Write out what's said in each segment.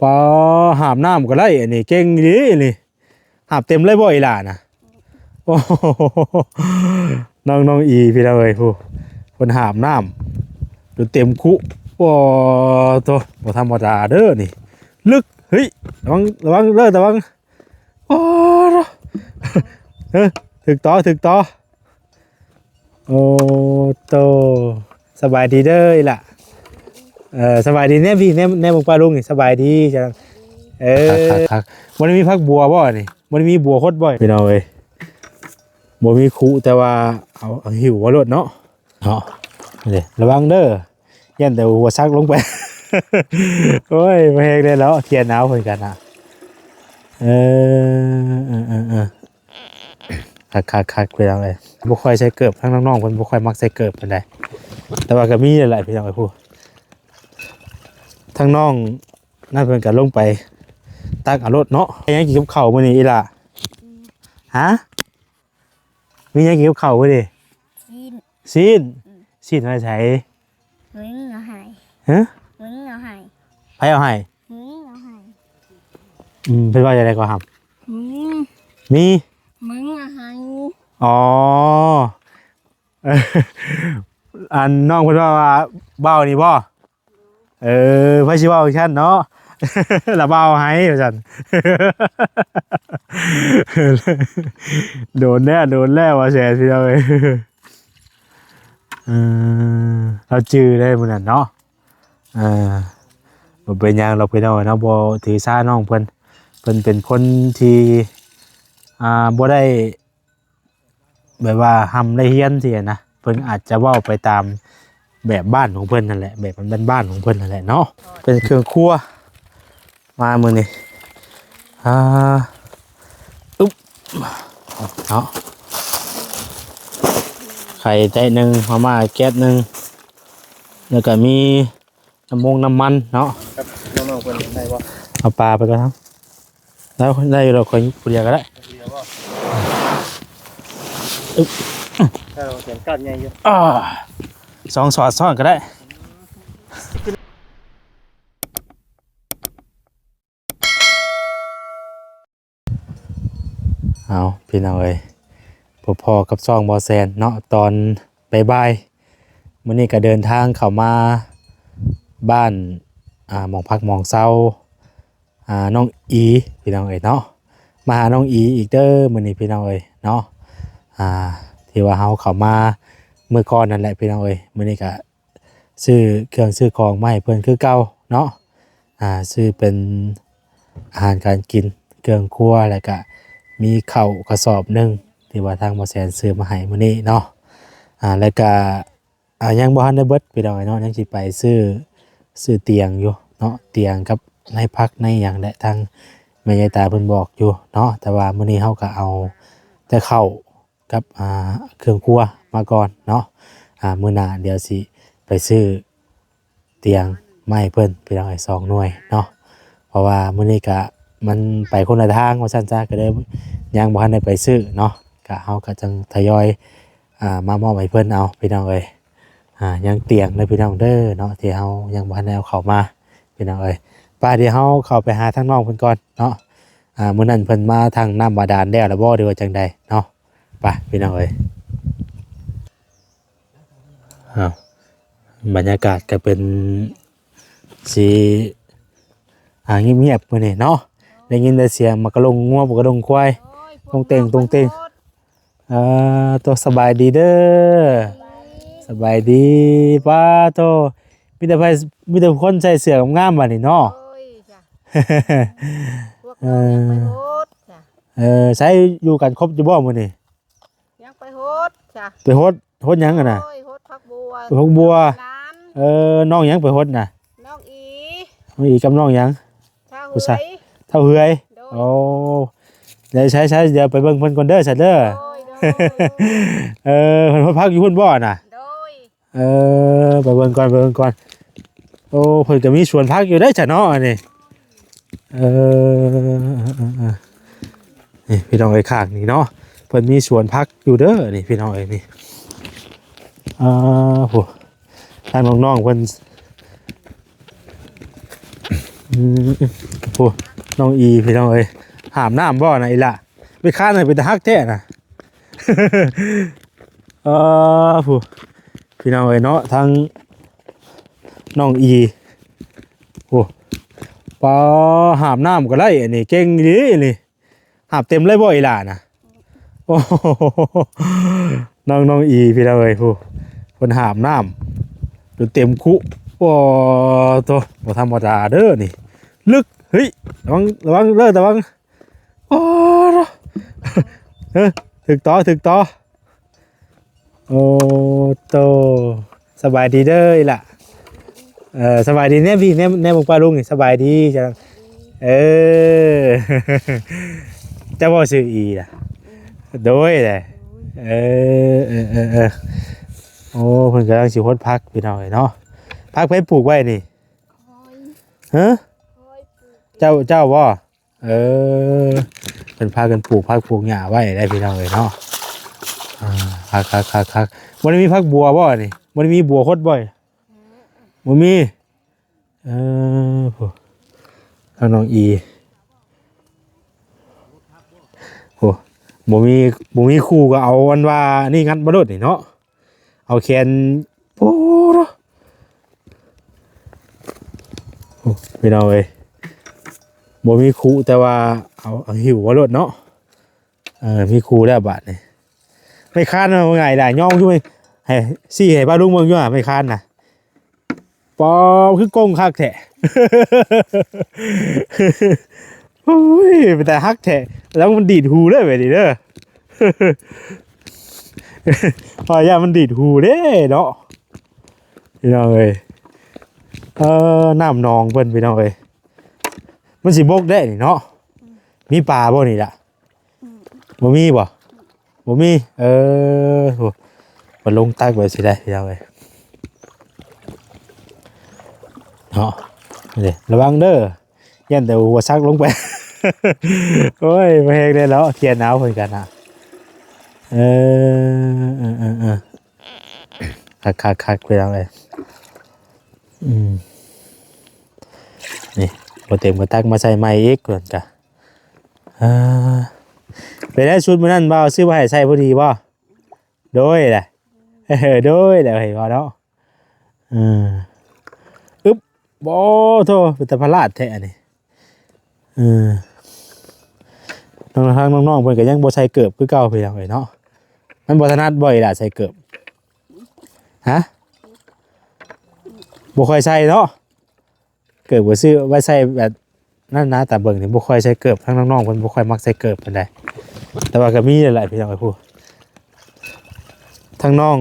ປາ ຫາບນ້ຳກໍໄດ້ ອັນນີ້ເກັ່ງອີ່ຫຼີນີ້. ຫາບເຕັມເລີຍບໍ່ອີ່ຫຼ້ານະ? ໂອ້ໂຫ ນ້ອງ ນ້ອງອີ ພີ່ນ້ອງເອີຍ ຜູ້ ເພິ່ນຫາບນ້ຳຈົນເຕັມຄຸ. ໂອ້ໂຕ ບໍ່ທຳມະດາເດີນີ້ ລຶກ. ເຮີ້ຍ ລະວັງ ລະວັງເດີ ລະວັງ. ໂອ້ໂຕ ເອີ ຖືກຕໍ່ ຖືກຕໍ່. ໂອ້ໂຕ ສະບາຍດີເດີອີ່ຫຼ້າ. ເອີ ສະບາຍດີແນ່ພີ່ ແນ່ ແນ່ເບິ່ງປ້າລຸງນີ້ ສະບາຍດີຈ້າ. ເອີ ຄັກໆໆ. ບໍ່ໄດ້ມີຜັກບົວບໍ່ນີ້? ບໍ່ໄດ້ມີບົວຫົດບໍ່ ພີ່ນ້ອງເອີຍ? ບໍ່ມີຄຸ ແຕ່ວ່າເອົາ ເອົາຫິ້ວມາໂລດເນາະ ເນາະ. ນີ້ ລະວັງເດີ ຢ້ານແຕ່ຫົວຊັກລົງໄປ. ໂອ້ຍ ບໍ່ແຮງແດ່ເນາະ ຂຽນເອົາເພິ່ນກັນນະ. ເອີ ເອີໆໆ ຄັກໆໆ ພີ່ນ້ອງເອີຍ. ບໍ່ຄ່ອຍໃສ່ເກີບ ທາງນ້ອງໆເພິ່ນບໍ່ຄ່ອຍມັກໃສ່ເກີບປານໃດ ແຕ່ວ່າກໍມີແຫຼະ ພີ່ນ້ອງເອີຍ. ຜູ້ ທາງນ້ອງນັ້ນເພິ່ນກໍລົງໄປຕັກເອົາໂລດເນາະ. ໄດ້ຫຍັງກິນກັບເຂົ້າມື້ນີ້ອີ່ຫຼ້າ? ຮະ? ມີຫຍັງກິນກັບເຂົ້າມື້ນີ້? ຊີ້ນ ຊີ້ນ. ອືມ ຊີ້ນມາໃສ? ມຶງເອົາໃຫ້. ຮະ? ມຶງເອົາໃຫ້. ໃຜເອົາໃຫ້? ມຶງເອົາໃຫ້. ອືມ ເພິ່ນວ່າຈັ່ງໃດກໍຫຳ? ມຶງ ມີ ມຶງເອົາໃຫ້. ອໍ ອັນນ້ອງເພິ່ນວ່າ ວ່າບ່າວນີ້ບໍ່? ເອີ ໃຜຊິເວົ້າຈັ່ງຊັ້ນເນາະ ລະບ່າວໃຫ້ວ່າຊັ້ນ. ໂດນແລ້ວ ໂດນແລ້ວວ່າແຊນ ພີ່ນ້ອງເອີຍ. ເອີ ລາວຈື່ໄດ້ມື້ນັ້ນເນາະ. ເອີ ບໍ່ເປັນຫຍັງດອກ ພີ່ນ້ອງເນາະ ບໍ່ຖືສານ້ອງເພິ່ນ. ເພິ່ນເປັນຄົນທີ່ ອ່າ ບໍ່ໄດ້ ແບບວ່າຮ່ຳໄດ້ຮຽນຊີ້ນະ ເພິ່ນອາດຈະເວົ້າໄປຕາມແບບບ້ານຂອງເພິ່ນຫັ້ນແຫຼະ ແບບບ້ານໆຂອງເພິ່ນຫັ້ນແຫຼະເນາະ. ເປັນເຄື່ອງຄົວມາມື້ນີ້ ອ່າ ອຶບ ເນາະ ໄຂ່ແຕະໜຶ່ງ ມາມ່າແກັດໜຶ່ງ ແລ້ວກໍມີ ນ້ຳມົງນ້ຳມັນເນາະ. ຄັບ ນ້ອງໆເພິ່ນໄດ້ບໍ່? ເອົາປາໄປກ່ອນເນາະ. ໄດ້ ໄດ້ຢູ່ດອກ ຂ້ອຍຜູ້ດຽວກໍໄດ້. ຜູ້ດຽວບໍ່? ອຶບ ຖ້າເຮົາຂຽນກາດໃຫຍ່ຢູ່ ອ່າ ສອງສອດຊ້ອນກໍໄດ້. ເອົາ ພີ່ນ້ອງເອີຍ ພົບພໍ້ກັບຊ່ອງບໍ່ແຊນເນາະ ຕອນບ່າຍໆ. ມື້ນີ້ກໍເດີນທາງເຂົ້າມາບ້ານ ອ່າ ໝ່ອງພັກໝ່ອງເຊົາ ອ່າ ນ້ອງອີ ພີ່ນ້ອງເອີຍເນາະ. ມາຫານ້ອງອີອີກເດີມື້ນີ້ ພີ່ນ້ອງເອີຍເນາະ. ອ່າ ທີ່ວ່າເຮົາເຂົ້າມາມື້ກ່ອນນັ້ນແຫຼະ ພີ່ນ້ອງເອີຍ. ມື້ນີ້ກໍ ຊື້ເຄື່ອງຊື້ຂອງມາໃຫ້ເພິ່ນຄືເກົ່າເນາະ. ອ່າ ຊື້ເປັນອາຫານການກິນ ເຄື່ອງຄົວ ແລ້ວກະມີເຂົ້າກະສອບໜຶ່ງ ທີ່ວ່າທາງໝໍແສນຊື້ມາໃຫ້ມື້ນີ້ເນາະ. ອ່າ ແລ້ວກະ ອ່າ ຍັງບໍ່ທັນໄດ້ເບິດ ພີ່ນ້ອງເອີຍເນາະ, ຍັງຊິໄປຊື້ ຊື້ຕຽງຢູ່ເນາະ, ຕຽງກັບໃນຜັກໃນຫຍັງແຫຼະ ທາງແມ່ຍາຍຕາເພິ່ນບອກຢູ່ເນາະ. ແຕ່ວ່າມື້ນີ້ເຮົາກະເອົາແຕ່ເຂົ້າ ກັບ ອ່າ ເຄື່ອງຄົວມາກ່ອນເນາະ. ອ່າ ມື້ໜ້າດຽວຊິໄປຊື້ຕຽງມາໃຫ້ເພິ່ນ ພີ່ນ້ອງເອີຍ ສອງໜ່ວຍເນາະ, ເພາະວ່າມື້ນີ້ກະມັນໄປຄົນລະທາງວ່າຊັ້ນຊະ ກະເລີຍຍັງບໍ່ທັນໄດ້ໄປຊື້ເນາະ. ກະເຮົາກະຈັ່ງທະຍອຍ ອ່າ ມາມອບໃຫ້ເພິ່ນເອົາ ພີ່ນ້ອງເອີຍ. ອ່າ ຍັງຕຽງເດີ ພີ່ນ້ອງເດີເນາະ ທີ່ເຮົາຍັງບໍ່ທັນໄດ້ເອົາເຂົ້າມາ ພີ່ນ້ອງເອີຍ. ໄປ ດຽວເຮົາເຂົ້າໄປຫາທາງນ້ອງເພິ່ນກ່ອນເນາະ. ອ່າ ມື້ນັ້ນເພິ່ນມາຖັງນ້ຳບາດານແລ້ວລະບໍ່ ຫຼືວ່າຈັ່ງໃດເນາະ? ໄປ ພີ່ນ້ອງເອີຍ. ອ້າວ ບັນຍາກາດກໍເປັນສີ ອ່າ ງຽບໆ ມື້ນີ້ເນາະ. ໄດ້ຍິນແຕ່ສຽງໝາກກະລົງງົວ ໝາກກະລົງຄວາຍ ໂອ້ຍ ຕົງເຕັງ ຕົງເຕັງ. ເອີ ໂຕ ສະບາຍດີເດີ. ສະບາຍດີ. ປາໂຕ ມີແຕ່ໃຜ ມີແຕ່ຄົນໃສ່ເສື້ອງາມໆ ບາດນີ້ເນາະ. ໂອ້ຍ ຈ້ະ ພວກເຮົາຍັງໄປໂຫດ ເອີ ຈ້ະ. ເອີ ໃສ ຢູ່ກັນຄົບຢູ່ບໍ່ມື້ນີ້? ຍັງໄປໂຫດຈ້ະ. ໄປໂຫດ ໂຫດຫຍັງຫັ້ນນະ? ໂອ້ຍ ໂຫດຜັກບົວ ໄປຜັກບົວ. ເອີ ນ້ອງຫຍັງໄປໂຫດນະ? ນ້ອງອີ ນ້ອງອີກັບນ້ອງຫຍັງ? ທ້າວເຮືອຍ ທ້າວເຮືອຍ. ໂດຍ. ໂອ້ ດຽວ ໃສໆ ດຽວໄປເບິ່ງເພິ່ນກ່ອນເດີ ຊັ້ນເດີ. ໂດຍ ໂດຍ. ເອີ ເພິ່ນໂຫດຜັກຢູ່ພຸ້ນບໍ່ນະ? ໂດຍ. ເອີ ໄປເບິ່ງກ່ອນ ໄປເບິ່ງກ່ອນ. ໂອ້ ເພິ່ນກໍມີສວນຜັກຢູ່ເດ້ຊະເນາະ ອັນນີ້. ເອີ ເອີ ເອີ ເອີ ນີ້ພີ່ນ້ອງເອີຍ ຂ້າງນີ້ເນາະ ເພິ່ນມີສວນຜັກຢູ່ເດີ ນີ້ພີ່ນ້ອງເອີຍ ນີ້. ອ່າ ໂຫ ທາງນ້ອງໆເພິ່ນ ອື ອືມ ໂອ້ ນ້ອງອີ ພີ່ນ້ອງເອີຍ ຫາບນ້ຳບໍ່ນະອີ່ຫຼ້າ? ໄປຄານໃຫ້ເປັນຕາຮັກແທ້ນະ. ເອີ ຜູ້ ພີ່ນ້ອງເອີຍເນາະ ທັງນ້ອງອີ ໂອ້ ປາ ຫາບນ້ຳກໍໄດ້ ອັນນີ້ເກັ່ງອີ່ຫຼີນີ້. ຫາບເຕັມເລີຍບໍ່ອີ່ຫຼ້ານະ? ໂອ້ ນ້ອງ ນ້ອງອີ ພີ່ນ້ອງເອີຍ ຜູ້ ເພິ່ນຫາບນ້ຳຈົນເຕັມຄຸ. ໂອ້ໂຕ ບໍ່ທຳມະດາເດີນີ້ ເລິກ. ເຮີ້ຍ ລະວັງ ລະວັງເດີ ລະວັງ. ໂອ້ ເອີ ຖືກຕໍ່ ຖືກຕໍ່. ໂອ້ໂຕ ສະບາຍດີເດີອີ່ຫຼ້າ. ເອີ ສະບາຍດີແນມພີ່ ແນມ ແນມເບິ່ງປ້າລຸງນີ້ ສະບາຍດີ. ເອີ ເຈົ້າບໍ່ຊື່ອີລະ? ໂດຍແຫຼະ. ເອີ ເອີ ເອີ ເອີ ໂອ້ ເພິ່ນກຳລັງຊິຫົດຜັກ ພີ່ນ້ອງເອີຍເນາະ. ຜັກໃຜປູກໄວ້ນີ້? ຮະ? ເຈົ້າ ເຈົ້າບໍ່? ເອີ ເພິ່ນພາກັນປູກຜັກປູກຫຍ້າໄວ້ໄດ໋ ພີ່ນ້ອງເອີຍເນາະ. ອ່າ ຄັກໆໆໆ. ບໍ່ໄດ້ມີຜັກບົວບໍ່ນີ້? ບໍ່ໄດ້ມີບົວຫົດບໍ່? ບໍ່ມີ. ເອີ ໂອ້ ທາງນ້ອງອີ ໂອ້ ບໍ່ມີ ບໍ່ມີຄູ່ກໍເອົາອັນວ່ານີ້ງັດມາໂລດນີ້ເນາະ. ເອົາແຂນ ໂອ້ ໂອ້ ພີ່ນ້ອງເອີຍ ບໍ່ມີຄູ່ ແຕ່ວ່າເອົາ ເອົາຫິ້ວມາໂລດເນາະ. ເອີ ມີຄູ່ແລ້ວບາດນີ້. ໄມ້ຄານເອົາງ່າຍດາຍ ຍ່ອງຢູ່ ໃຫ້ ຊີ້ໃຫ້ປ້າລຸງເບິ່ງຢູ່ຫາໄມ້ຄານນະ. ປາ ຄືກົງຄັກແທ້. ໂອ້ຍ ເປັນຕາຮັກແທ້. ລະວັງມັນດີດຫູເດີ ແບບນີ້ເດີ. ຂ້ອຍຢ້ານມັນດີດຫູເດ້ເນາະ ພີ່ນ້ອງເອີຍ. ເອີ ນ້ຳໜອງເພິ່ນ ພີ່ນ້ອງເອີຍ ມັນຊິບົກແດ່ນີ້ເນາະ. ມີປາບໍ່ນີ້ລະ? ອືມ ບໍ່ມີບໍ່? ບໍ່ມີ. ເອີ ໂອ້ ມາລົງຕັກໄວ້ຊິໄດ້ ພີ່ນ້ອງເອີຍ ເນາະ. ນີ້ ລະວັງເດີ ຢ້ານແຕ່ຫົວຊັກລົງໄປ. ໂອ້ຍ ບໍ່ແຮງແດ່ເນາະ ຂຽນເອົາເພິ່ນກັນນະ. ເອີ ເອີ ເອີ ເອີ ຄັກໆໆ ພີ່ນ້ອງເອີຍ. ອືມ ນີ້ ບໍ່ເຕັມກໍຕັກມາໃສ່ໃໝ່ອີກ ເພິ່ນກະ. ອ່າ ເປັນໄດ ຊຸດມື້ນັ້ນບ່າວຊື້ມາໃຫ້ໃສ່ພໍດີບໍ່? ໂດຍແຫຼະ ໂດຍແຫຼະ ເຫັນບໍ່ເນາະ. ເອີ ອຶບ ໂອ້ໂທ ເປັນຕາພະລາດແທ້ອັນນີ້. ເອີ ທາງ ທາງນ້ອງໆເພິ່ນກໍຍັງບໍ່ໃສ່ເກີບຄືເກົ່າ ພີ່ນ້ອງເອີຍເນາະ. ມັນບໍ່ຖະໜັດບໍ່ອີ່ຫຼ້າໃສ່ເກີບ? ຮະ? ບໍ່ຄ່ອຍໃສ່ເນາະ. ເກີບກໍຊື້ໄວ້ໃສ່ແບບນັ້ນນະ ຕາເບິ່ງນີ້ບໍ່ຄ່ອຍໃສ່ເກີບ ທາງນ້ອງໆເພິ່ນບໍ່ຄ່ອຍມັກໃສ່ເກີບປານໃດ. ແຕ່ວ່າກໍມີແຫຼະ ພີ່ນ້ອງເອີຍ ຜູ້ ທາງນ້ອງ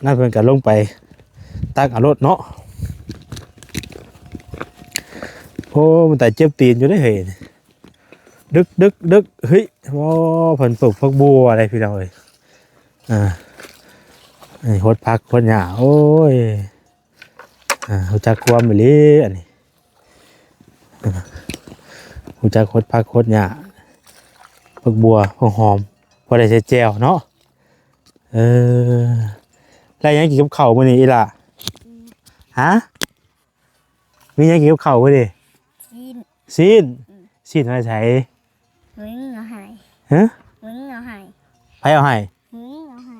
ນັ້ນເພິ່ນກໍລົງໄປຕັກເອົາໂລດເນາະ. ໂອ້ ມັນຕາເຈັບຕີນຢູ່ເດ້ເຮີ້ຍ ດຶກໆໆ. ເຮີ້ຍ ໂອ້ ເພິ່ນປູກຜັກບົວໄດ໋ ພີ່ນ້ອງເອີຍ. ອ່າ ນີ້ຫົດຜັກຫົດຫຍ້າ ໂອ້ຍ. ອ່າ ຮູ້ຈັກຄວາມອີ່ຫຼີອັນນີ້ ອ່າ ຮູ້ຈັກຫົດຜັກຫົດຫຍ້າ ຜັກບົວ ຜັກຫອມ ພໍໄດ້ໃສ່ແຈ່ວເນາະ. ເອີ ແລ້ວຫຍັງກິນກັບເຂົ້າມື້ນີ້ອີ່ຫຼ້າ? ຮະ? ມີຫຍັງກິນກັບເຂົ້າມື້ນີ້? ຊີ້ນ ຊີ້ນ ອືມ ຊີ້ນເອົາໃສ່ໃສ? ມຶງເອົາໃຫ້ ຮະ? ມຶງເອົາໃຫ້ ໃຜເອົາໃຫ້? ມຶງເອົາໃຫ້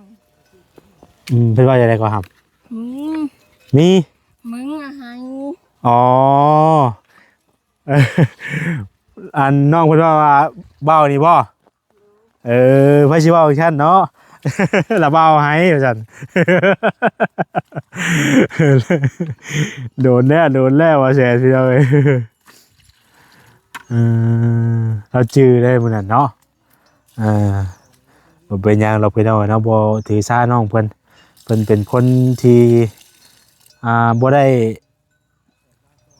ອືມ ເພິ່ນວ່າຈັ່ງໃດກໍຫຳ? ມີ ມີ ມຶງເອົາໃຫ້ ອໍ ອັນນ້ອງເພິ່ນເວົ້າວ່າເບົານີ້ບໍ່? ເອີ ໃຜຊິເວົ້າຈັ່ງຊັ້ນເນາະ ລະເບົາໃຫ້ວ່າຊັ້ນ. ໂດນແລ້ວ ໂດນແລ້ວວ່າແຊນ ພີ່ນ້ອງເອີຍ. ເອີ ລາວຈື່ໄດ້ມື້ນັ້ນເນາະ. ເອີ ບໍ່ເປັນຫຍັງດອກ ພີ່ນ້ອງເນາະ ບໍ່ຖືສານ້ອງເພິ່ນ. ເພິ່ນເປັນຄົນທີ່ ອ່າ ບໍ່ໄດ້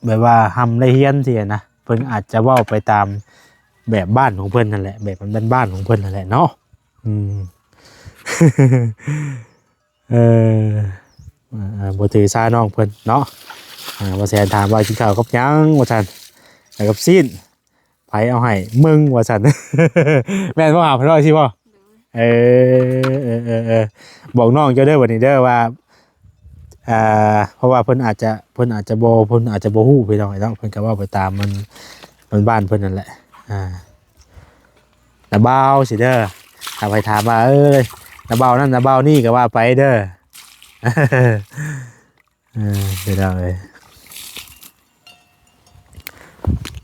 ແບບວ່າຮ່ຳໄດ້ຮຽນຊີ້ນະ ເພິ່ນອາດຈະເວົ້າໄປຕາມແບບບ້ານຂອງເພິ່ນຫັ້ນແຫຼະ ແບບບ້ານໆຂອງເພິ່ນຫັ້ນແຫຼະເນາະ. ອືມ ເອີ ເອີ ບໍ່ຖືສານ້ອງເພິ່ນເນາະ. ອ່າ ບໍ່ແຊນຖາມວ່າກິນເຂົ້າກັບຫຍັງວ່າຊັ້ນ ກັບຊີ້ນ ໃຜເອົາໃຫ້ ມຶງວ່າຊັ້ນ ແມ່ນບໍ່ຫາ ເພິ່ນເວົ້າຊີ້ບໍ່? ເອີ ເອີ ເອີ ເອີ ບອກນ້ອງເຈົ້າເດີບັດນີ້ເດີວ່າ ອ່າ ເພາະວ່າເພິ່ນອາດຈະ ເພິ່ນອາດຈະບໍ່ ເພິ່ນອາດຈະບໍ່ຮູ້ພີ່ນ້ອງເນາະ ເພິ່ນກໍເວົ້າໄປຕາມມັນ ມັນບ້ານເພິ່ນນັ້ນແຫຼະ ອ່າ ນ້າບ່າວຊີ້ເດີ ຖ້າໃຜຖາມວ່າ ເອີ ນ້າບ່າວນັ້ນ ນ້າບ່າວນີ້ ກໍວ່າໄປເດີ ເອີ ພີ່ນ້ອງເອີຍ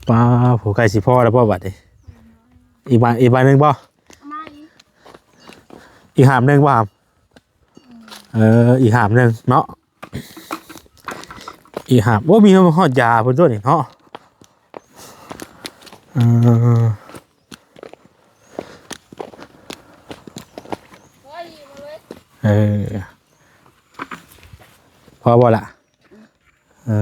ປ້າ ຜູ້ໃກ້ຊິພໍແລ້ວບໍ່ບັດນີ້ ອີກບາດ ອີກບາດໜຶ່ງບໍ່ ເອົາມາອີກ ອີກຫາບໜຶ່ງບໍ່ຫາບ ເອີ ອີກຫາບໜຶ່ງເນາະ ອີກຫາບ ໂອ້ ມີຮອດຢາເພິ່ນຕົວນີ້ເນາະ ເອີ ເອີ ພໍບໍ່ລະ? ເອີ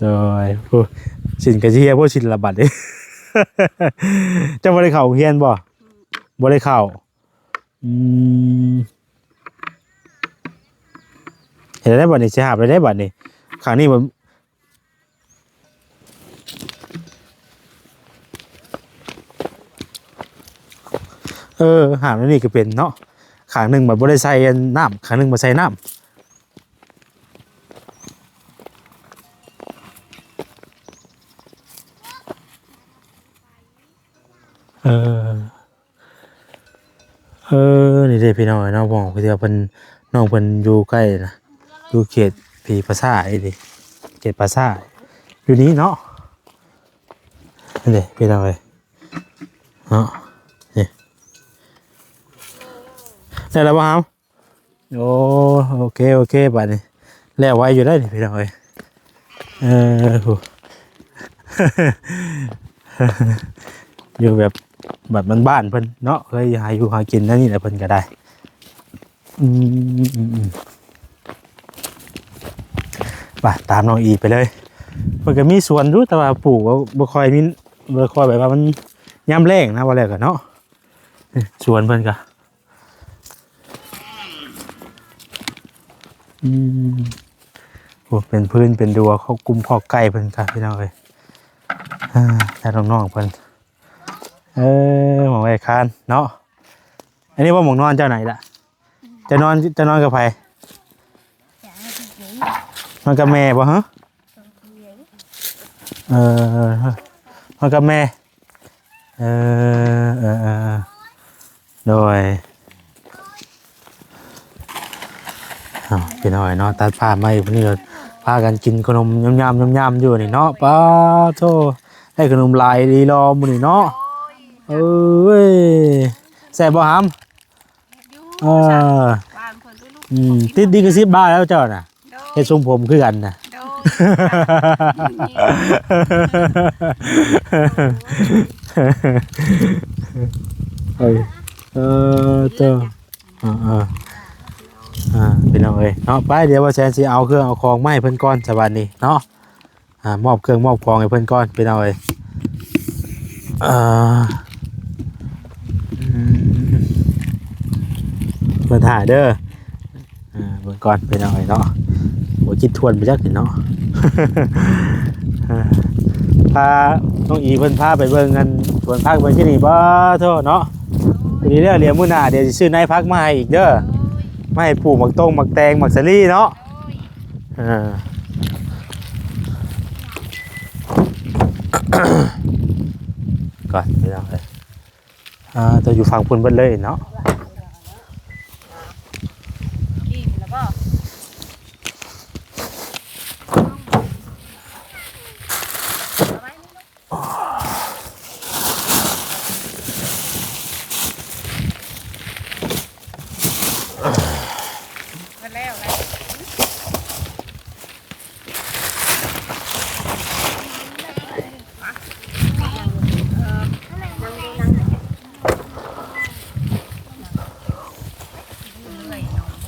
ໂດຍ ໂອ້ ສິນກະຊິເຮຍບໍ່ ສິນລະບັດນີ້ ເຈົ້າບໍ່ໄດ້ເຂົ້າໂຮງຮຽນບໍ່? ບໍ່ໄດ້ເຂົ້າ ອືມ ເຮັດໄດ້ບັດນີ້ ຊິຫາບໄດ້ບັດນີ້ ຄັ້ງນີ້ ເອີ ຫາບແນວນີ້ກໍເປັນເນາະ ຂ້າງໜຶ່ງບັດບໍ່ໄດ້ໃສ່ອັນນ້ຳ ຂ້າງໜຶ່ງມາໃສ່ນ້ຳ ເອີ. ເອີ ນີ້ເດ້ພີ່ນ້ອງເອີຍເນາະ ບ່ອນທີ່ວ່າເພິ່ນ ນ້ອງເພິ່ນຢູ່ໃກ້ນະ ຢູ່ເຂດຜີພາສາອີ່ນີ້ ເຂດພາສາຢູ່ນີ້ເນາະ ນີ້ເດ້ພີ່ນ້ອງເອີຍເນາະ ນີ້ ໄດ້ແລ້ວບໍ່ຫາມ? ໂອ້ ໂອເຄ ໂອເຄ ບາດນີ້ແລ້ວໄວຢູ່ໄດ໋ນີ້ພີ່ນ້ອງເອີຍ ເອີ ໂຫ ຢູ່ແບບ ແບບບ້ານໆເພິ່ນເນາະ ເຄີຍຫາຢູ່ຫາກິນແນວນີ້ແຫຼະເພິ່ນກໍໄດ້ ອືມ ອືມ ອືມ ໄປຕາມນ້ອງອີໄປເລີຍ ເພິ່ນກໍມີສວນຢູ່ ແຕ່ວ່າປູກບໍ່ ບໍ່ຄ່ອຍມີ ບໍ່ຄ່ອຍແບບວ່າມັນຍາມແລ້ງນະ ວ່າແລ້ວກໍເນາະ ນີ້ສວນເພິ່ນກໍ ອືມ ໂອ້ ເປັນພື້ນເປັນດັວ ຄອກກຸ້ມຄອກໄກ່ເພິ່ນກະ ພີ່ນ້ອງເອີຍ ອ່າ ແຕ່ນ້ອງໆເພິ່ນ ເອີ ໝ່ອງໄວ້ຄານເນາະ ອັນນີ້ບໍ່ໝ່ອງນອນເຈົ້າໃນລະ ເຈົ້ານອນ ເຈົ້ານອນກັບໃຜ? ນອນກັບແມ່ບໍ່ຫະ? ເອີ ນອນກັບແມ່ ເອີ ເອີ ເອີ ໂດຍ ອ້າວ ພີ່ນ້ອງເນາະ ຕັດພາບມາອີກ ຜູ້ນີ້ກໍພາກັນກິນຂະໜົມຍຳໆ ຍຳໆຢູ່ນີ້ເນາະ ປາໂທ້ ໄດ້ຂະໜົມຫຼາຍອີ່ຫຼີຫຼໍມື້ນີ້ເນາະ ເອີຍ ແຊບບໍ່ຫຳ? ຢູ່ ເອີ ວ່າງເພິ່ນ ອືມ ຕິດລິຂະສິດບາດແລ້ວເຈົ້ານະ ໂດຍ ເຮັດຊົງຜົມຄືກັນນະ ໂດຍ ເອີ ເອີ ເຈົ້າ ອ່າ ອ່າ ອ່າ ພີ່ນ້ອງເອີຍເນາະ ໄປ ດຽວວ່າແສນຊິເອົາເຄື່ອງເອົາຂອງມາໃຫ້ເພິ່ນກ່ອນ ສະບາດນີ້ເນາະ. ອ່າ ມອບເຄື່ອງມອບຂອງໃຫ້ເພິ່ນກ່ອນ ພີ່ນ້ອງເອີຍ ເອີ ອືມ ເພິ່ນຖ່າຍເດີ ອ່າ ເບິ່ງກ່ອນ ພີ່ນ້ອງເອີຍເນາະ ບໍ່ຈິດທວນໄປຈັກນີ້ເນາະ ອ່າ ພານ້ອງອີເພິ່ນພາໄປເບິ່ງອັນສວນຜັກເພິ່ນທີ່ນີ້ ບໍ່ໂທເນາະ ພໍດີແລ້ວ ດຽວມື້ໜ້າ ດຽວຊິຊື້ໃນຜັກມາໃຫ້ອີກເດີ ມາໃຫ້ປູກໝາກຕົງ ໝາກແຕງ ໝາກສາລີເນາະ. ໂດຍ ອ່າ ກ່ອນ ພີ່ນ້ອງເອີຍ ອ່າ ເຈົ້າຢູ່ຝັ່ງພຸ້ນເບິດເລີຍເນາະ ກິນແລ້ວບໍ່?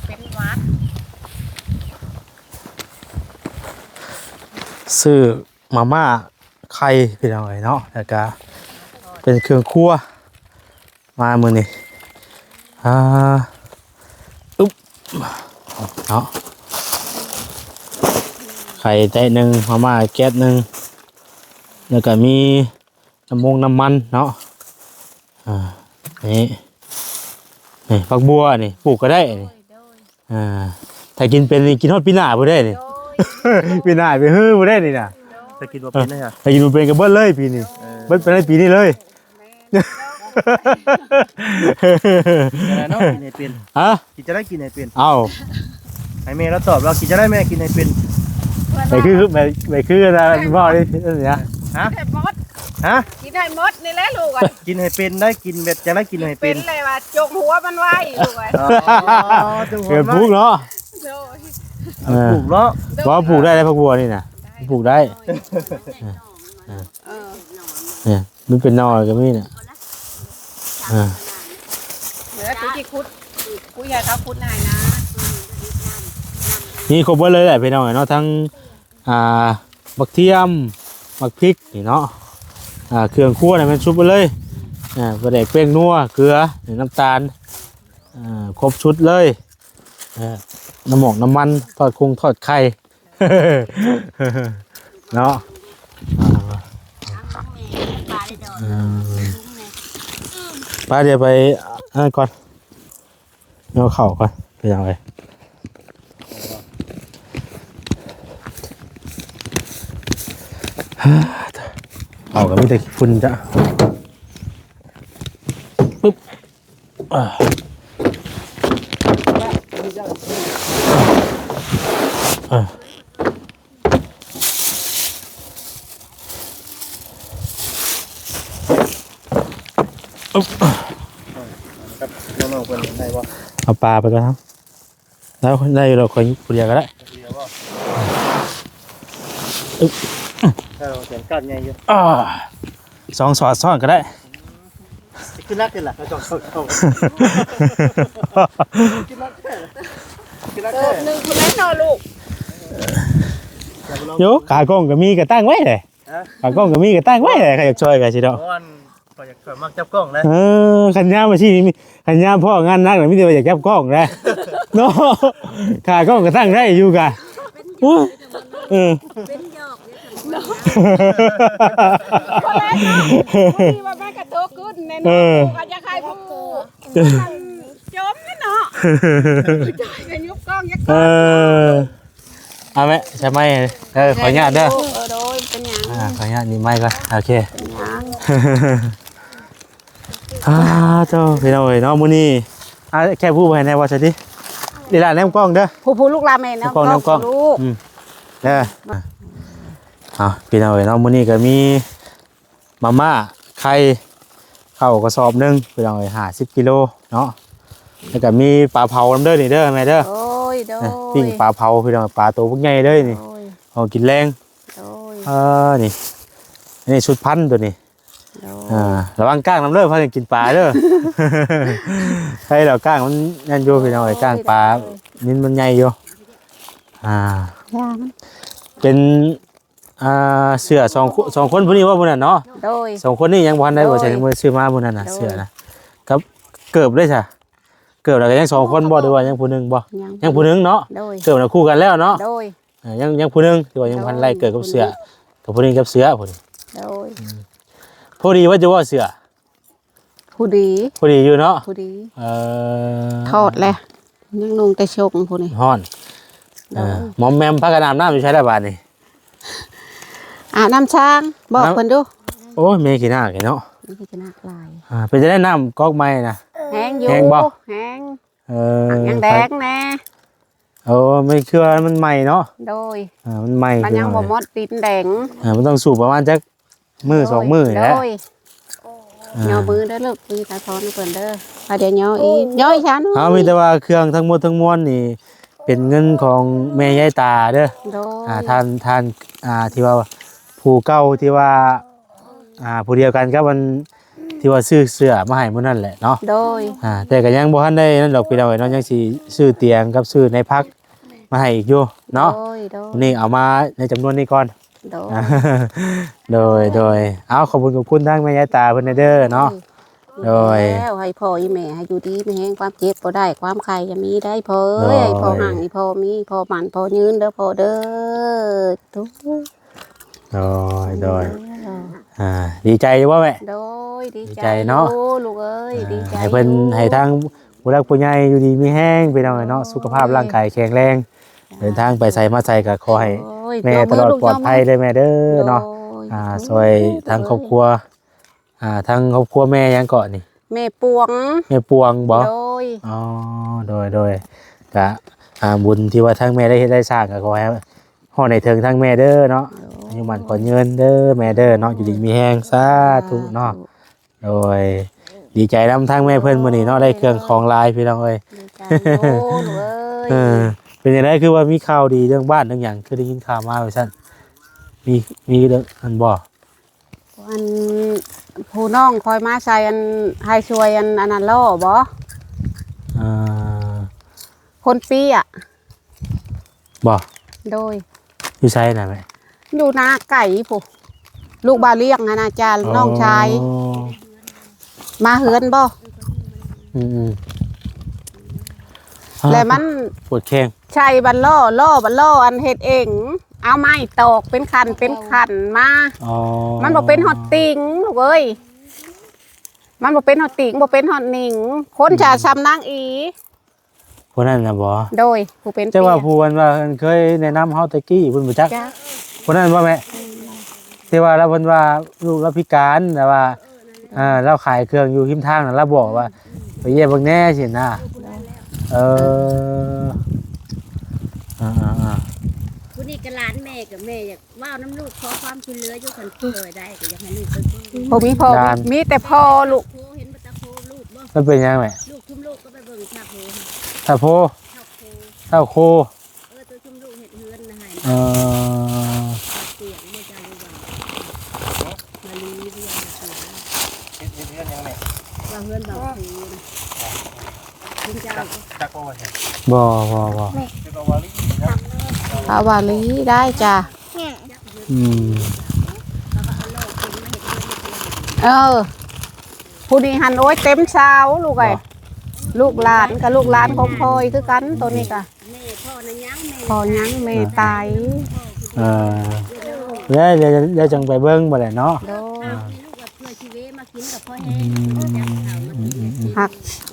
ເປັນຫວັດ ຊື້ມາມ່າ ໄຂ່ ພີ່ນ້ອງເອີຍເນາະ ແລ້ວກະເປັນເຄື່ອງຄົວມາມື້ນີ້ ອ່າ ອຶບ ເນາະ ໄຂ່ແຕະໜຶ່ງ ມາມ່າແກັດໜຶ່ງ ແລ້ວກະມີນ້ຳມົງນ້ຳມັນເນາະ ອ່າ ນີ້ ນີ້ ຜັກບົວນີ້ ປູກກໍໄດ້ນີ້ ໂດຍ ອ່າ ຖ້າກິນເປັນນີ້ ກິນຮອດປີໜ້າພຸ້ນເດ້ນີ້ ໂດຍ ປີໜ້າໄປຮືພຸ້ນເດ້ນີ້ນະ ໂດຍ ຖ້າກິນບໍ່ເປັນເດ້ຫະ ຖ້າກິນບໍ່ເປັນກໍເບິດເລີຍປີນີ້ ເອີ ເບິດໄປໃນປີນີ້ເລີຍ ແມ່ນ ຈັ່ງໃດເນາະ ກິນໃຫ້ເປັນ ຮະ? ກິນຈັ່ງໃດກິນໃຫ້ເປັນ ເອົ້າ ໃຫ້ແມ່ລາວຕອບລາວ ກິນຈັ່ງໃດແມ່ກິນໃຫ້ເປັນ ແມ່ຄື ແມ່ ແມ່ຄືອັນນັ້ນເວົ້ານີ້ ອັນນີ້ນະ ຮະ? ກິນໃຫ້ໝົດ ຮະ? ກິນໃຫ້ໝົດນີ້ແຫຼະລູກເອີຍ ກິນໃຫ້ເປັນໄດ໋ ກິນແບບຈັ່ງໃດກິນໃຫ້ເປັນ ກິນເປັນແຫຼະວ່າຈົກຫົວມັນໄວ້ລູກເອີຍ ອໍ ຈົກຫົວ ເອີ ມັນໄວ້ ປູກເນາະ ໂດຍ ເອີ ປູກເນາະ ໂດຍ ບໍ່ ປູກໄດ້ໃດ໋ ຜັກບົວນີ້ນະ ໄດ້ ປູກໄດ້ ໂດຍ ເອີ ເອີ ນີ້ ມັນເປັນໜໍ່ກໍມີນະ ອ່າ ເອີ ຜູ້ທີ່ຂຸດ ຜູ້ໃຫຍ່ເຂົາຂຸດໃຫ້ນະ ມີຄົບເບິດເລີຍແຫຼະພີ່ນ້ອງເອີຍເນາະ ທັງ ອ່າ ບັກທຽມ ບັກພິກນີ້ເນາະ ອ່າ ເຄື່ອງຄົວນີ້ແມ່ນສຸບເບິດເລີຍ ອ່າ ປາແດກ ແປ້ງນົວ ເກືອ ນ້ຳຕານ ອ່າ ຄົບຊຸດເລີຍ ເອີ ນ້ຳໝອກນ້ຳມັນ ທອດຄົງທອດໄຂ່ ເນາະ ອ່າ ເອີ ໄປ ດຽວໄປອັນນັ້ນກ່ອນ ເອົາເຂົ້າກ່ອນ ພີ່ນ້ອງເອີຍ ເຂົ້າກໍມີແຕ່ຝຸ່ນຈ້ະ ປຶບ ອ່າ ເອີ ອຶບ ນ້ອງໆເພິ່ນໄດ້ບໍ່? ເອົາປາໄປກ່ອນເນາະ ແລ້ວໄດ້ຢູ່ດອກ ຂ້ອຍຢູ່ຜູ້ດຽວກໍໄດ້ ຜູ້ດຽວບໍ່? ອຶບ ເອີ ແຂນກາດໃຫຍ່ຢູ່ ອ່າ ສອງສອດຊ້ອນກໍໄດ້ ຄືນັກນີ້ລະ ສອງ ສອງ ສອງ ຄືນັກແທ້ ຄືນັກແທ້ ໂຕໜຶ່ງພຸ້ນແຫຼະເນາະລູກ ໂຍ ຂາກ້ອງກໍມີ ກໍຕັ້ງໄວ້ແຫຼະ ຮະ? ຂາກ້ອງກໍມີ ກໍຕັ້ງໄວ້ແຫຼະ ໃຜຢາກຊ່ອຍກໍຊິດອກ ເພາະວ່າ ຂ້ອຍຢາກ ຂ້ອຍມັກຈັບກ້ອງເດ້ ເອີ ຄັນຍາມອາຊີບນີ້ ຄັນຍາມພໍ້ງານໜັກນີ້ ມີແຕ່ວ່າຢາກຈັບກ້ອງເດ້ ເນາະ ຂາກ້ອງກໍຕັ້ງໄດ້ຢູ່ກະ ໂອ້ຍ ເອີ ເປັນຫຍອກຢູ່ ເນາະ ພໍດີວ່າມັນກະໂຕຂຶ້ນແນ່ເນາະ ເອີ ກໍຢາກໃຫ້ຜູ້ ຈົມແນ່ເນາະ ຈອຍກໍຍຸບກ້ອງ ເອີ ເອົາແມ່ ໃສ່ໄມ້ ເອີ ຂໍອະນຸຍາດເດີ ເອີ ໂດຍ ເປັນຫຍັງ ອ່າ ຂໍອະນຸຍາດນີ້ໄມ້ກ່ອນ ໂອເຄ ເປັນຫຍັງ ອ່າ ໂທ້ ພີ່ນ້ອງເອີຍເນາະ ມື້ນີ້ ອ່າ ແຄບຮູ້ໄວ້ແນ່ວ່າຊັ້ນຕິ ນີ້ລະ ແນມກ້ອງເດີ ຜູ້ ຜູ້ ລູກຫຼານແມ່ນ ແນມກ້ອງ ແນມກ້ອງ ອືມ ເດີ ອ່າ ເອົາ ພີ່ນ້ອງເອີຍເນາະ ມື້ນີ້ກໍມີ ມາມ່າ ໄຂ່ ເຂົ້າກະສອບໜຶ່ງ ພີ່ນ້ອງເອີຍ ຫ້າສິບກິໂລເນາະ ແລ້ວກະມີປາເຜົານຳເດີນີ້ເດີແມ່ເດີ ໂອ້ຍ ໂດຍ ປີ້ງປາເຜົາ ພີ່ນ້ອງ ປາໂຕບັກໃຫຍ່ເລີຍນີ້ ໂອ້ຍ ເອົາກິນແລງ ໂອ້ຍ ເອີ ນີ້ ອັນນີ້ຊຸດພັນໂຕນີ້ ໂດຍ ອ່າ ລະວັງກ້າງນຳເດີ ພາກັນກິນປາເດີ ໃສ່ດອກກ້າງມັນນັ້ນຢູ່ ພີ່ນ້ອງເອີຍ ໂອ້ຍ ກ້າງປາ ໂດຍ ນິນມັນໃຫຍ່ຢູ່ ອ່າ ຢ່າມັນ ເປັນ ອ່າ ເສື້ອສອງ ສອງຄົນຜູ້ນີ້ບໍ່ ຜູ້ນັ້ນເນາະ ໂດຍ ສອງຄົນນີ້ຍັງບໍ່ທັນໄດ້ ໂດຍ ບໍ່ໃສ່ ຍັງບໍ່ໄດ້ຊື້ມາຜູ້ນັ້ນນະ ໂດຍ ເສື້ອນະ ກັບເກີບເດ້ຊະ ເກີບລະກໍຍັງສອງຄົນບໍ່ ຫຼືວ່າຍັງຜູ້ໜຶ່ງບໍ່ ຍັງ ຍັງຜູ້ໜຶ່ງເນາະ ໂດຍ ເກີບນະຄູ່ກັນແລ້ວເນາະ ໂດຍ ເອີ ຍັງ ຍັງຜູ້ໜຶ່ງທີ່ວ່າຍັງບໍ່ທັນໄດ້ ໂດຍ ເກີບກັບເສື້ອ ກັບຜູ້ນີ້ກັບເສື້ອ ຜູ້ນີ້ ໂດຍ ອືມ ພໍດີວ່າຈະວ່າເສື້ອ ຜູ້ດີ ຜູ້ດີຢູ່ເນາະ ຜູ້ດີ ເອີ ຖອດແຫຼະ ຍັງນຸ່ງແຕ່ຊົງຜູ້ນີ້ ຮ້ອນ ໂດຍ ເອີ ໝອມແມມພາກັນອາບນ້ຳຢູ່ໃສລະບາດນີ້ ອາບນ້ຳຊ້າງ ບອກເພິ່ນດູ ໂອ້ຍ ແມ່ຂີ້ນາກເນາະ ແມ່ຂີ້ນາກຫຼາຍ ອ່າ ເປັນຈັ່ງໃດນ້ຳກອກໃໝ່ນະ ແຮງຢູ່ ແຮງບໍ່? ແຮງ ເອີ ຍັງແດງແດ່ ໂອ້ ມັນຄືວ່າມັນໃໝ່ເນາະ ໂດຍ ອ່າ ມັນໃໝ່ ມັນຍັງບໍ່ໝົດ ຕີນແດງ ອ່າ ມັນຕ້ອງສູບປະມານຈັກ ມື້ ໂດຍ ສອງມື້ນີ້ແຫຼະ ໂດຍ ອ່າ ຍໍມືເດີລູກ ມີກາສອນເພິ່ນເດີ ວ່າດຽວຍໍອີກ ຍໍອີກຊັ້ນ ເຮົາມີແຕ່ວ່າເຄື່ອງທັງໝົດທັງມວນນີ້ ເປັນເງິນຂອງແມ່ຍາຍຕາເດີ ໂດຍ ອ່າ ທ່ານ ທ່ານ ອ່າ ທີ່ວ່າຜູ້ເກົ່າທີ່ວ່າ ອ່າ ຜູ້ດຽວກັນກັບອັນທີ່ວ່າຊື້ເສື້ອມາໃຫ້ມື້ນັ້ນແຫຼະເນາະ ໂດຍ ອ່າ ແຕ່ກໍຍັງບໍ່ທັນໄດ້ນັ້ນດອກ ພີ່ນ້ອງເອີຍເນາະ ຍັງຊິຊື້ຕຽງກັບຊື້ໃນພັກມາໃຫ້ອີກຢູ່ເນາະ ໂດຍ ໂດຍ ມື້ນີ້ເອົາມາໃນຈຳນວນນີ້ກ່ອນ ໂດຍ ໂດຍ ໂດຍ ເອົາ ຂອບຄຸນ ຂອບຄຸນທາງແມ່ຍາຍຕາເພິ່ນແດ່ເດີເນາະ ໂດຍ ແລ້ວໃຫ້ພໍ່ອີແມ່ໃຫ້ຢູ່ດີມີແຮງ ຄວາມເຈັບບໍ່ໄດ້ ຄວາມໄຂ້ຢ່າມີໄດ້ພໍ່ເອີຍ ໂດຍ ໃຫ້ພໍ່ຮັ່ງ ໃຫ້ພໍ່ມີ ພໍ່ໝັ້ນ ພໍ່ຍືນເດີພໍ່ເດີ ທຸກ ໂດຍ ໂດຍ ອ່າ ດີໃຈຢູ່ບໍ່ແມ່? ໂດຍ ດີໃຈ ດີໃຈເນາະ ຢູ່ລູກເອີຍ ອ່າ ດີໃຈ ໃຫ້ເພິ່ນ ຢູ່ ໃຫ້ທາງ ຜູ້ຫຼັກຜູ້ໃຫຍ່ຢູ່ດີມີແຮງ ພີ່ນ້ອງເອີຍເນາະ ສຸຂະພາບຮ່າງກາຍແຂງແຮງ ເດີນທາງໄປໃສມາໃສກໍຂໍໃຫ້ ໂດຍ ແມ່ຕະຫຼອດປອດໄພເດີແມ່ເດີເນາະ ໂດຍ ອ່າ ຊ່ວຍທາງຄອບຄົວ ອ່າ ທາງຄອບຄົວແມ່ຫຍັງເກາະນີ້ ແມ່ປວງ ແມ່ປວງບໍ່ ໂດຍ ອໍ ໂດຍໆ ກະ ອ່າ ບຸນທີ່ວ່າທາງແມ່ໄດ້ເຮັດໄດ້ສ້າງ ກໍຂໍໃຫ້ຮອດໃຫ້ເຖິງທາງແມ່ເດີເນາະ ໂດຍ ອາຍຸໝັ້ນຂວັນຍືນເດີແມ່ເດີເນາະ ຢູ່ດີມີແຮງ ສາທຸເນາະ ສາທຸ ໂດຍ ດີໃຈນຳທາງແມ່ເພິ່ນມື້ນີ້ເນາະ ໄດ້ເຄື່ອງຂອງຫຼາຍພີ່ນ້ອງເອີຍ ດີໃຈ ໂອ້ ລູກເອີຍ ເອີ ເປັນຈັ່ງໃດ ຄືວ່າມີຂ່າວດີເລື່ອງບ້ານເລື່ອງຫຍັງ ຄືໄດ້ຍິນຂ່າວມາວ່າຊັ້ນ ມີ ມີເລື່ອງອັນບໍ່ ອັນ ຜູ້ນ້ອງຂ້ອຍມາໃສ່ອັນ ໃຫ້ຊ່ວຍອັນ ອັນນັ້ນລໍ້ບໍ່ ອ່າ ຄົນປີ້ອະ ບໍ່ ໂດຍ ຢູ່ໃສນະແມ່ ຢູ່ນາໄກພຸ້ນ ລູກບ່າວລ້ຽງຫັ້ນນະ ຈາ ອໍ ນ້ອງຊາຍ ມາເຮືອນບໍ່ ອືມໆ ແລ້ວມັນ ປວດແຂ້ງ ໃສ່ບັດລໍ້ ລໍ້ບັດລໍ້ອັນເຮັດເອງ ເອົາໄມ້ຕອກເປັນຂັ້ນເປັນຂັ້ນມາ ອໍ ມັນບໍ່ເປັນຮອດຕິ່ງລູກເອີຍ ມັນບໍ່ເປັນຮອດຕິ່ງ ບໍ່ເປັນຮອດໜິງ ຄົນຈະ ອືມ ຊ່ຳນາງອີ ຜູ້ນັ້ນນະບໍ່ ໂດຍ ຜູ້ເປັນ ແຕ່ວ່າ ເປັນ ຜູ້ອັນວ່າເພິ່ນເຄີຍແນະນຳເຮົາແຕ່ກີ້ ເພິ່ນບໍ່ຈັກ ຈັກ ຜູ້ນັ້ນບໍ່ແມ່ ທີ່ວ່າລາວເພິ່ນວ່າລູກລາວພິການ ແຕ່ວ່າ ອ່າ ລາວຂາຍເຄື່ອງຢູ່ຮິມທາງນັ້ນ ລາວບອກວ່າ ໄປຢ້ຽມເບິ່ງແດ່ຊີ້ນະ ເອີ ອ່າໆໆ ຜູ້ນີ້ກໍຫຼານແມ່ ກໍແມ່ຢາກເວົ້ານຳລູກ ຂໍຄວາມຊ່ວຍເຫຼືອຢູ່ ຄັນຊ່ວຍໄດ້ກໍຢາກໃຫ້ລູກໄປເບິ່ງ ບໍ່ມີພໍ່ ຫຼານ ມີ ມີແຕ່ພໍ່ລູກ ໂພ ເຫັນບໍ່ຕາໂພລູກບໍ່ ມັນເປັນຫຍັງແມ່ ລູກ ຊຸມລູກກໍໄປເບິ່ງຕາໂພ ຕາໂພ ຕາໂຄ ຕາໂຄ ເອີ ຕົວຊຸມລູກເຮັດເຮືອນນະໃຫ້ ເອີ ຕາສຽງບໍ່ຈັກ ມາລີບໍ່ຢາກເສຍ ເຮັດ ເຮັດເຮືອນຫຍັງແມ່ ວ່າເຮືອນບ່າວເຄນະ ເປັນເຈົ້າ ຈັກ ຈັກບໍ່ວ່າ ບໍ່ ບໍ່ ບໍ່ ຈັກວ່າວາລີນະ ອາ ວາລີໄດ້ຈ້າ ອືມ ເອີ ຜູ້ນີ້ຫັ້ນ ໂອ້ຍ ເຕັມຊາວລູກເອີຍ ບໍ່ ລູກຫຼານກໍລູກຫຼານຂອງຂ້ອຍຄືກັນ ໂຕນີ້ກໍ ແມ່ ພໍ່ນະຍັງ ແມ່ ພໍ່ຍັງ ແມ່ຕາຍ ເອີ ແລ້ວ ແລ້ວ ແລ້ວຈັ່ງໄປເບິ່ງບັດແຫຼະເນາະ ໂດຍ ອ່າ ເພື່ອຊິເວມາກິນກັບພໍ່ແຫ້ງ ອືມ ອືມໆໆ ຫາກ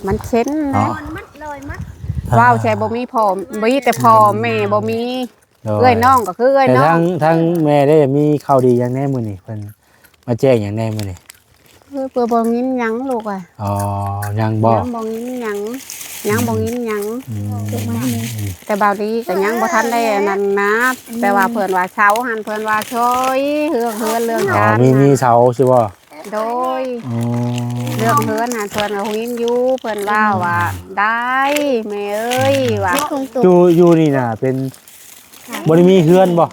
ມັນເຊັນນະ ເນາະ ເວົ້າໃສ່ບໍ່ມີພໍ່ ມີແຕ່ພໍ່ ອືມ ແມ່ບໍ່ມີ ໂດຍ ເອື້ອຍນ້ອງກໍຄືເອື້ອຍນ້ອງ ແຕ່ທາງ ທາງແມ່ໄດ້ມີຂ່າວດີຫຍັງແດ່ມື້ນີ້ ເພິ່ນມາແຈ້ງຫຍັງແດ່ມື້ນີ້ ເອີ ເພິ່ນບໍ່ຍິນຫຍັງລູກເອີຍ ອໍ ຍັງບໍ່ ຍັງບໍ່ຍິນຫຍັງ ຍັງບໍ່ຍິນຫຍັງ ອືມ ແຕ່ບ່າວລີກໍຍັງບໍ່ທັນໄດ້ອັນນັ້ນນະ ແຕ່ວ່າເພິ່ນວ່າເຊົາຫັ້ນ ເພິ່ນວ່າຊ່ອຍເລື່ອງເຮືອນເລື່ອງ ອໍ ຈານ ມີ ມີເຊົາຊິບໍ່ ໂດຍ ອໍ ເລື່ອງເຮືອນຫັ້ນ ເພິ່ນກໍຮູ້ຍິນຢູ່ ເພິ່ນເວົ້າວ່າ ອືມ ໄດ້ແມ່ເອີຍວ່າ ຢູ່ ຢູ່ນີ້ນະເປັນ ບໍ່ໄດ້ມີເຮືອນບໍ່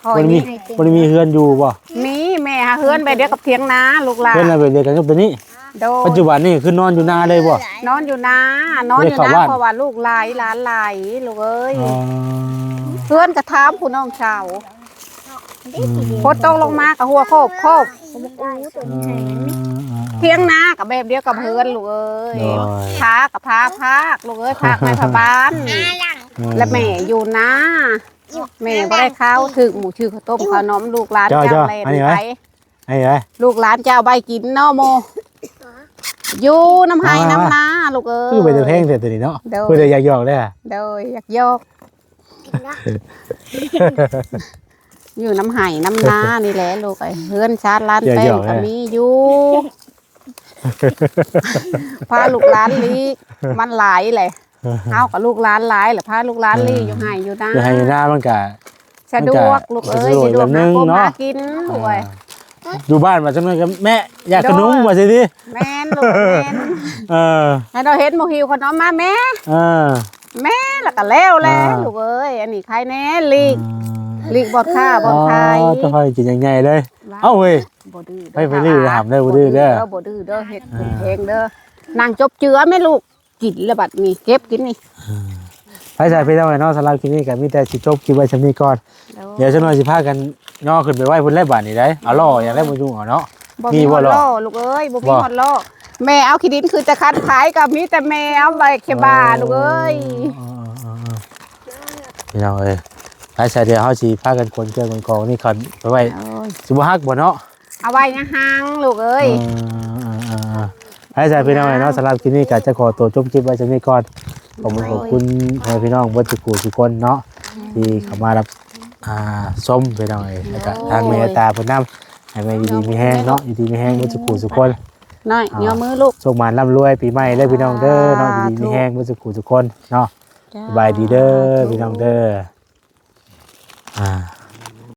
ບໍ່ໄດ້ມີ ບໍ່ໄດ້ມີເຮືອນຢູ່ບໍ່ ມີ ແມ່ຫາເຮືອນແບບດຽວກັບຖຽງນາລູກຫຼານ ເຮືອນແບບດຽວກັນກັບຕົວນີ້ ໂດຍ ປັດຈຸບັນນີ້ຄືນອນຢູ່ນາເລີຍບໍ່ ນອນຢູ່ນາ ນອນຢູ່ນາ ບໍ່ໄດ້ເຂົ້າບ້ານ ເພາະວ່າລູກຫຼາຍ ຫຼານຫຼາຍ ລູກເອີຍ ອໍ ເຮືອນກະຖາມຜູ້ນ້ອງສາວ ອືມ ຝົນຕົກລົງມາກໍຮົ່ວໂຄບໂຄບ ອືມ ຖຽງນາກໍແບບດຽວກັບເຮືອນລູກເອີຍ ໂດຍ ຜາກໍຜາພາກລູກເອີຍ ພາກໄມ້ພາບານ ອືມ ແລະແມ່ຢູ່ນາ ແມ່ບໍ່ໄດ້ເຂົ້າ ຖືກໝູ່ຖືກເຂົ້າຕົ້ມເຂົ້າໜອມ ລູກຫຼານ ເຈົ້າ ເຈົ້າ ເຈົ້າແລ່ນ ອັນນີ້ໄປ ໄອ້ເອີຍ ລູກຫຼານເຈົ້າໃບກິນເນາະໂມ ຢູ່ນຳໄຮ່ ມາ ນຳນາ ມາ ລູກເອີຍ ຄືເປັນຕາແພງແທ້ຕົວນີ້ເນາະ ໂດຍ ເພິ່ນຢາກຢອກເດ້ ໂດຍ ຢາກຢອກ ຢູ່ນຳໄຮ່ນຳນານີ້ແຫຼະລູກເອີຍ ເຮືອນຊານລານແປ້ງກໍມີຢູ່ ຢາກຢອກເດ້ ພາລູກຫຼານລີກ ມັນຫຼາຍແຫຼະ ເຮົາກໍລູກຫຼານຫຼາຍແຫຼະ ພາລູກຫຼານລີກ ເອີ ຢູ່ໄຮ່ຢູ່ນາ ຢູ່ໄຮ່ຢູ່ນາມັນກະ ສະດວກ ມັນກະ ລູກເອີຍ ສະດວກ ສະດວກ ແບບໜຶ່ງເນາະ ຫາກິນ ອ່າ ດ້ວຍ ຢູ່ບ້ານວ່າຈັ່ງນັ້ນກໍແມ່ຢາກຂະໜົມ ໂດຍ ວ່າຊີ້ຕິ ແມ່ນລູກ ແມ່ນ ເອີ ໃຫ້ເຮົາເຫັນໝູ່ຫິວຂະໜົມມາແມ່ ເອີ ແມ່ ແລ້ວກໍແລ້ວແຫຼະ ອ່າ ລູກເອີຍ ອັນນີ້ໃຄແນ່ລີກ ອ່າ ລີກບ່ອນຄ້າບ່ອນຂາຍ ອໍ ຕ້ອງໃຫ້ກິນຢ່າງໃຫຍ່ເລີຍ ວ້າວ ເອົ້າເວີຍ ບໍ່ດື້ເດີ ໄປ ໄປດື້ຫ້າມເດີ ບໍ່ດື້ເດີ ບໍ່ດື້ເດີ ເຮັດ ອ່າ ເອງເດີ ນັ່ງຈົບເຈືອແມ່ລູກ ກິນແລ້ວບັດນີ້ ເກັບກິນນີ້ ອ່າ ໄປຊະພີ່ນ້ອງເອີຍເນາະ ສຳລັບຄລິບນີ້ກໍມີແຕ່ຊິຈົບຄລິບໄວ້ຊ່ຳນີ້ກ່ອນ ໂດຍ ດຽວຈັກໜ່ອຍຊິພາກັນຍໍຂຶ້ນໄປໄວ້ພຸ້ນແຫຼະບາດນີ້ໄດ໋ ເອົາລໍ້ຫຍັງໄດ້ບໍ່ຢູ່ເອົາເນາະ ບໍ່ມີ ມີບໍ່ລໍ້ ລູກເອີຍ ບໍ່ມີ ບໍ່ ຮອດລໍ້ ແມ່ເອົາຂີ້ດິນຄືຈະຄັນຂາຍ ກໍມີແຕ່ແມ່ເອົາໄວ້ແຄ່ບາ ໂອ້ ລູກເອີຍ ເອີໆໆໆ ພີ່ນ້ອງເອີຍ ໄປຊະ ດຽວເຮົາຊິພາກັນຂົນເຄື່ອງຂົນຂອງນີ້ກ່ອນ ໄປໄວ້ ໂອ້ຍ ຊິບໍ່ຫັກບໍ່ເນາະ ເອົາໄວ້ຍາມຮ່າງລູກເອີຍ ເອີໆໆ ໄປຊະພີ່ນ້ອງເອີຍເນາະ ສຳລັບຄລິບນີ້ກໍຈະຂໍຕົວຈົບຄລິບໄວ້ສ່ຳນີ້ກ່ອນ. ຂອບຄຸນຂອບຄຸນພໍ່ແມ່ພີ່ນ້ອງເບິດທຸກຜູ້ທຸກຄົນເນາະ ທີ່ເຂົ້າມາຮັບ ອ່າ ຊົມພີ່ນ້ອງເອີຍ ແລ້ວກໍທາງແມ່ຕາເພິ່ນນຳ ໃຫ້ແມ່ຢູ່ດີມີແຮງເນາະ ຢູ່ດີມີແຮງເບິດທຸກຜູ້ທຸກຄົນ. ນ້ອຍ ອ່າ ຍໍມືລູກ ໂຊກໝານລ່ຳລວຍປີໃໝ່ເດີພີ່ນ້ອງເດີເນາະ ຢູ່ດີມີແຮງເບິດທຸກຜູ້ທຸກຄົນເນາະ. ສະບາຍດີເດີພີ່ນ້ອງເດີ. ອ່າ